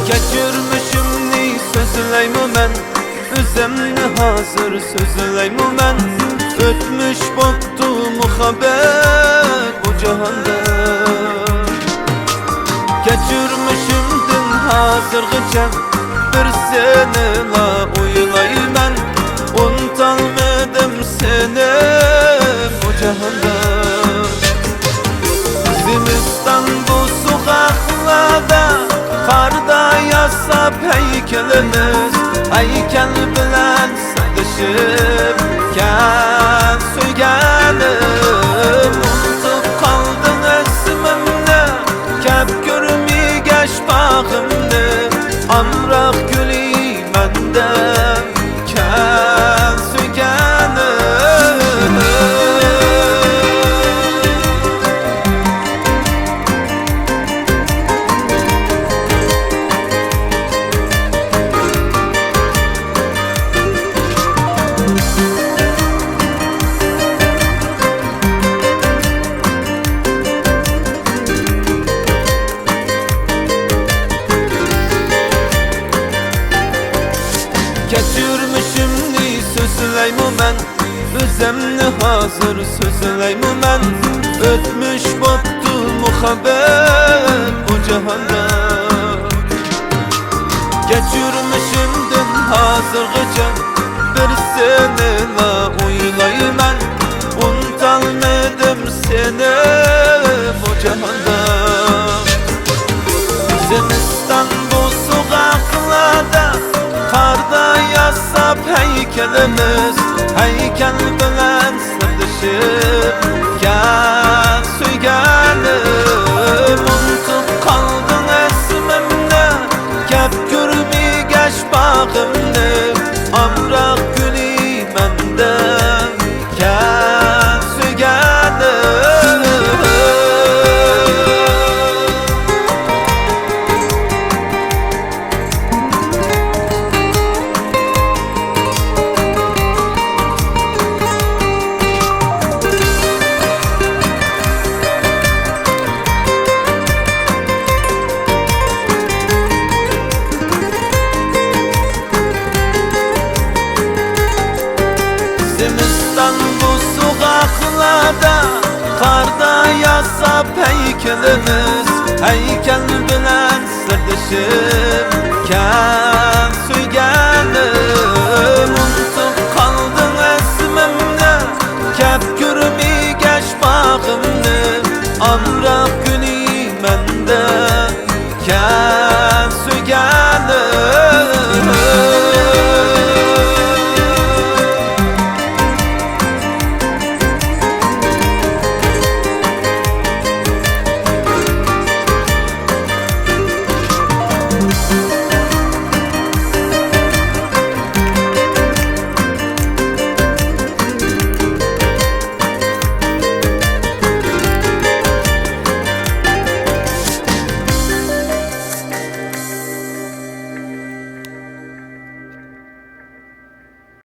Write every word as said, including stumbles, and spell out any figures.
كەچۈرمىشىمنى سۆزلەيمۇ مەن، ئۆزۈمنى ھازىر سۆزلەيمۇ مەن. ئۆتمۈش بوپتۇ مۇھەببەت بۇ جاھاندا. كەچۈرمىشىمدىن ھازىرغىچە بىر سېنىلا ئويلايمەن. ئۇنتالمىدىم سېنى بۇ جاھاندا. زىمىستان بۇ سوغۇقلاردا قاردا ياساپ ھەيكىلىمىز، ھەيكەل بىلەن سىردىشىپ كەل سۆيگەنىم. ئۇنتۇپ قالدىڭ ئىسمىمنى، كەپ كۆرمىگەچ باغىمنى، ئامراق گۈلى مەندە كەل سۆيگەنىم. كەچۈرمىشىمنى سۆزلەيمۇ مەن، ئۆزۈمنى ھازىر سۆزلەيمۇ مەن. ئۆتمۈش بوپتۇ مۇھەببەت بۇ جاھاندا. كەچۈرمىشىمدىن ھازىرغىچە بىر سېنىلا ئويلايمەن. ئۇنتالمىدىم سېنى بۇ جاھاندا. زىمىستان بۇ سوغۇقلاردا قاردا ياساپ ھەيكىلىمىز، ھەيكەل بىلەن سىردىشىپ كەل سۆيگەنىم. ئۇنتۇپ قالدىڭ ئىسمىمنى، كەپ كۆرمىگەچ باغىمنى، ئامراق گۈلى مەندە كەل سۆيگەنىم. زىمىستان بۇ سوغۇقلاردا قاردا ياساپ ھەيكىلىمىز، ھەيكەل بىلەن سىردىشىپ كەل سۆيگەنىم. ئۇنتۇپ قالدىڭ ئىسمىمنى، كەپ كۆرمىگەچ باغىمنى، ئامراق گۈلى مەندە كەل